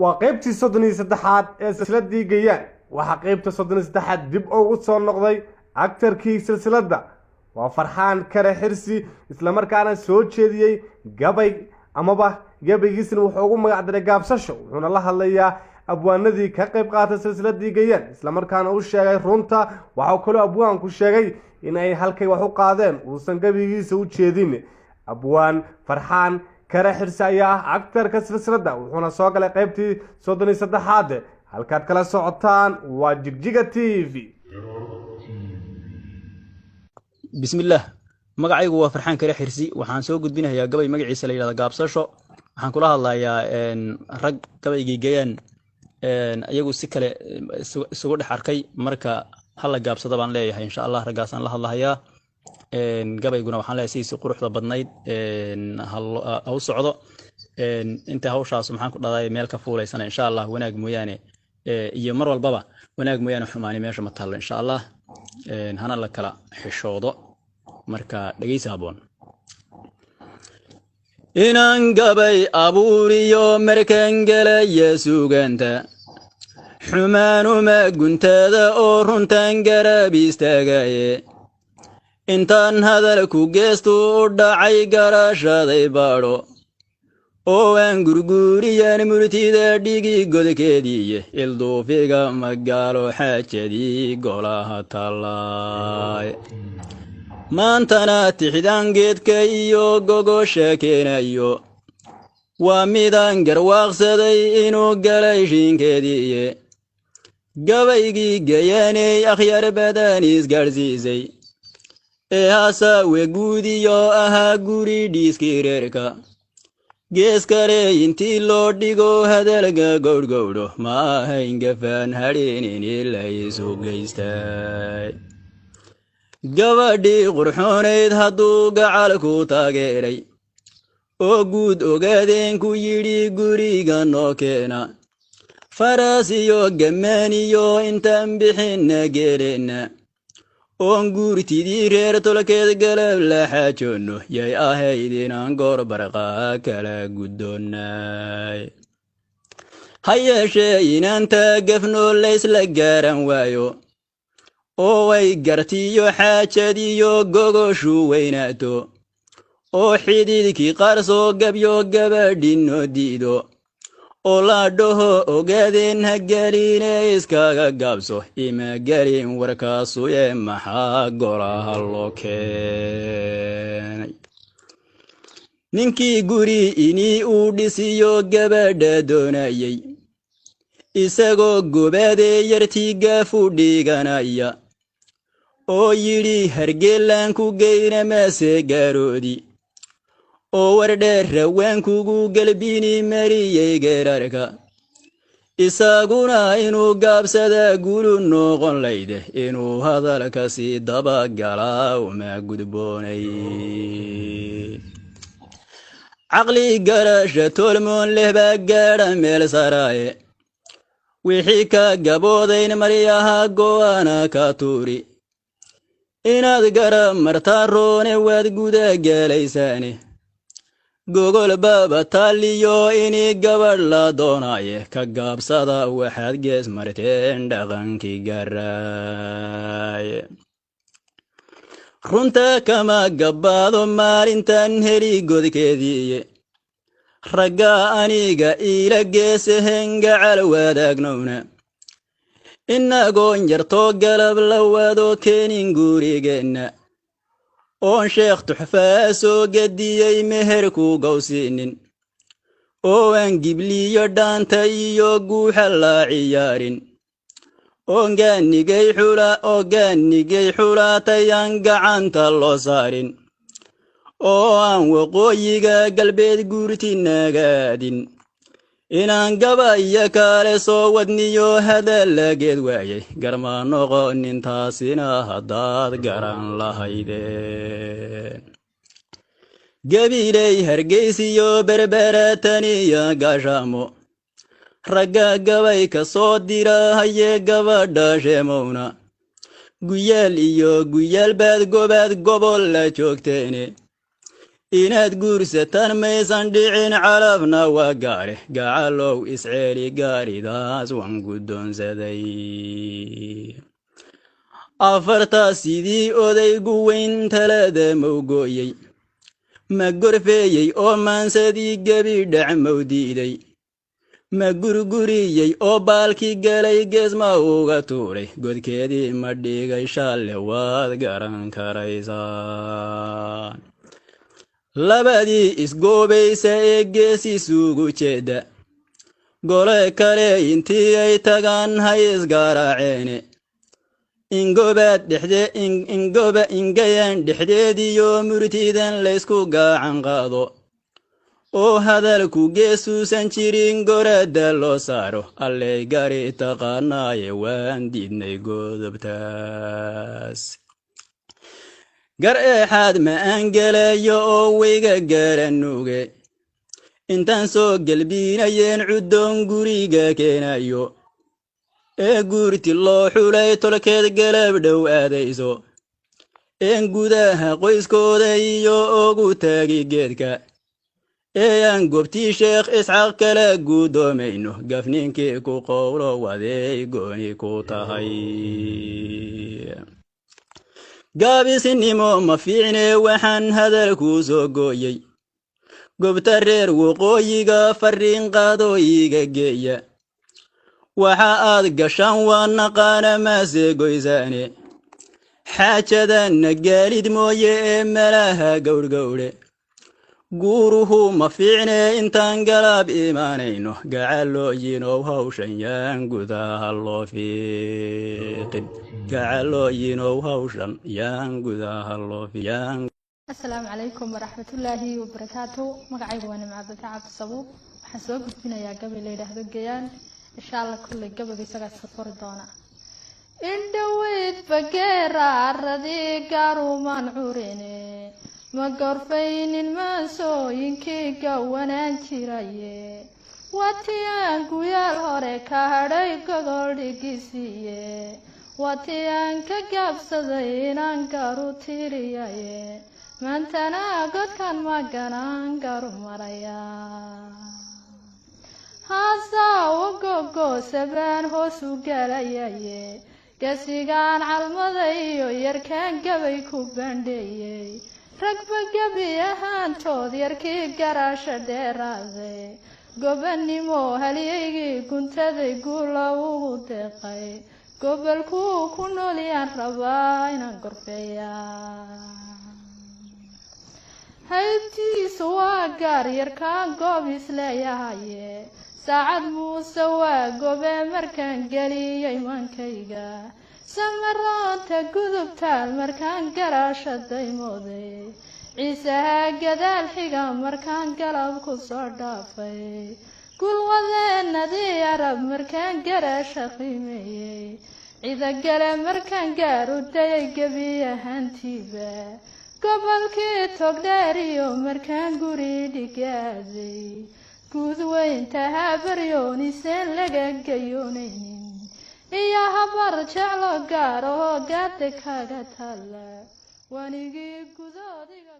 Waa qaybtii 33aad ee silsiladii Gayaan. Waxaa qaybta 33aad dib ugu soo noqday aktarkii silsiladda, waa Farxaan Kare Xirsi, islamarkaana soo jeediyey gabay amaba gabaygiisna wuxuu ugu magacdaray Gaabsasho. Wuxuuna la hadlayaa abwaanadii ka qayb qaatay silsiladii Gayaan, islamarkaana u sheegay runta. Waxau kaloo abwaanku sheegay in ay halkay wax u qaadeen uusan gabaygiisa u jeedin. Abwaan Farxaan Kare Xirsi ayaa ah aktarka silsiladda, wuxuuna soo galay qaybtii 33aad. Halkaad kala socotaan waa Jigjiga TV. Bismillaah, magacaygu waa Farxaan Kare Xirsi. Waxaan soo gudbinayaa gabay magaciisa la yidhahda Gaabsasho. Waxaan kula hadlayaa rag gabaygii Gayaan iyagu si kale isugu dhex arkay. Marka hala gaabsado baan leeyahay, insha Allah. Raggaasaan la hadlahayaa. Gabayguna waxaan leeyahay sidiisii quruxda badnayd ha u socdo. Inta hawshaas, maxaan ku dhahday, meel ka fuulaysana, insha Allah, wanaag mooyaane iyo mar walbaba wanaag mooyaane xumaani meesha ma taallo, insha Allah. Hana la kala xishoodo. Marka dhegeysi haboon. Inaan gabay abuuriyo markaan gelaya suganta, xumaanuma guntada oo runtaan garab istaagaye. Intaan hadalku geestu u dhacay garashaday baadho oo aan gurguuriyaan murtida dhigi godkeediiye, ilduufiga magaalo xaajadii golaha tallaay. Maantana tixdaan geedka iyo gogosha keenayo waa midaan garwaaqsaday inuu galay shiinkeediiye. Gabaygii Gayaaney akhyaar badan isgaadhsiisay ee hasaawe guudiyo ahaa guri dhiiskii reerka, gees kale intii loo dhigo hadalka gowdhgowdho ma ahayn gafaan hadhinini la isu geystay. Gabadhii qurxoonayd hadduu gacalku taageeray oo guud ogaadeen ku yidhi guriga noo keena, faras iyo gammaaniyo intaan bixinna geeleenna oon guurtidii reer tolkeed galab la xaajoonno, yay ahayd inaan goor barqaa kala guddoonnay. Ha yeeshee inaanta gafno laysla gaaran waayo oo ay gartiyo xaajadiyo gogoshu weynaato oo xididkii qaar soo gabyo gabadhinno diido oo la dhaho ogaadeen ha geline iskaga gaabso, ima gelin warkaasuye maxaa golaha loo keenay? Ninkii guri inii uu dhisiyo gabadha doonayey, isagoo gobaadee yartii gaafu dhiganaya oo yidhi Hargeelaan ku geyna mase gaaroodi oo wardheer rawaan kugu galbini mariyey geerarka, isaguna inuu gaabsadaa gulu noqon layde, inuu hadalka sii dabagalaa uma gudboonay. Caqli garasha tolmoon leh baa gaadha meel saraaye, wixii ka gaboodayn maryaha go'aana ka tuuri. Inaad gara martaa roone waad guda gelaysaane, gogol baaba taaliyo inii gabadh la doonaaye, ka gaabsada waxaad gees marteen dhaqankii garaaye. Runta kama gabbaado maalintan heli godkeediiye. Ragga aniga iila geesahen gacal wadaagnowna, inagoon yartoo galab la wado keenin gurigeenna oon sheekh tuxfaa soo gediyey meher ku gowsiinin oo aan gibliyo dhaanta iyo guuxa la ciyaarin oon gaanigay xula oo gaanigay xulaatayaan gacanta loo saarin oo aan waqooyiga galbeed guurti nagaadin, inaan gaba iyo kaale soo wadniyo hadalageed waayay garma noqonin taasina haddaad garan lahaydeen. Gabiley, Hargeysiyo Berberataniyo Gaashaamo ragga gabay ka soo dira haye gabadha sheemowna, guyaal iyo guyaal baad gobaad gobol la joogteene. Inaad guursataan maysan dhicin, calafna waa gaare. Gacalow isceeli, gaaridaas waan guddoonsaday. Afartaa sidii odaygu weyn talada mawgooyey, ma gorfeeyey oo maansadii gebi dhac maw diiday, ma gurguriyey oo baalkii galay gees ma uga tuuray, godkeedii ma dhigay shaalle, waad garan karaysaan. Labadii isgoobaysa ee gees isugu jeeda, gole kale intii ay tagaan hay isgaraaceene. Ingobaad dhexde ingoba ingayaan dhexdeediyo murtidan laysku gacan qaado oo hadalku geesuusan jirin goradda loo saaro, alley gari taqaanaaye, waan diidnay godobtaas. Gar eexaad ma aan gelayo oo weyga garanuge, intaan soo gelbiinayeen cuddoon guriga keenayo ee guurti loo xulay tolkeed galab dhow aadayso, een gudaha qoyskooda iyo ugu taagi geedka, ee aan goobtii Sheekh Isxaaq kala guddoomayno, gafninkii ku qowlo waday gooni ku tahay. Gaabisnimo ma fiicne, waxaan hadalkuu soo gooyey gobta reer waqooyiga, farriin qaadooyiga geeya. Waxa aad gashaan waa naqaana, maase goysaane. Xaajadanna gaalid mooye ee malaha gowrgowdhe. Guuruhu ma fiicne, intaan galaab imaanayno, gacalooyinow hawshan yaan gudaha loo fiiqin. Gacalooyinow hawshan yaan gudaha loo yaan. Asalaamu calaykum waraxmatullaahi wabarakaatu. Magacaygu waa Nimca Bata Cabdisabuub. Waxaan soo gudbinayaa gabay la yidhaahdo Gayaan. Insha Allah kulley gabayga isagaa iska furi doona. Indhoweyd bageera aradii gaarumaan curine, ma gorfaynin maansooyinkii gawanaan jiraye. Watiyaan guyaal hore ka hadhay gogol dhigisiiye, watiyaan ka gaabsaday inaan garu tiriyaye. Maantana godkan maganaan garu maraya, haasaa gogoosabaan hoos u galayaye. Gasigaan calmada iyo yarkaan gabay ku bandheeyey, ragba gebi ahaantood yarkii garaasha dheeraaday. Gobanimo halyaygii guntaday guula ugu deeqay, gobolkuu ku noolyaan rabaa inaan gorfeeya. Haybtiisu waa gaar yarkaan goob isleeyahaye. Saacad Muuse waa gobe markaan geliyey maankayga, samaroonta gudubtaal markaan garaasha daymooday, Ciisaha gadaal xiga markaan galab ku soo dhaafay, gulwadeenadii Arab markaan garaasha qiimeeyey, Cidagale markaan gaar u dayay gebi ahaantiiba, gobolkii Togdheeriyo markaan guri dhigaaday, guud weynta Habaryooniseen laga gayoonaynin, iyo Habar Jeclo gaar oo gaada kaga taalla, wanigii gudoodiga.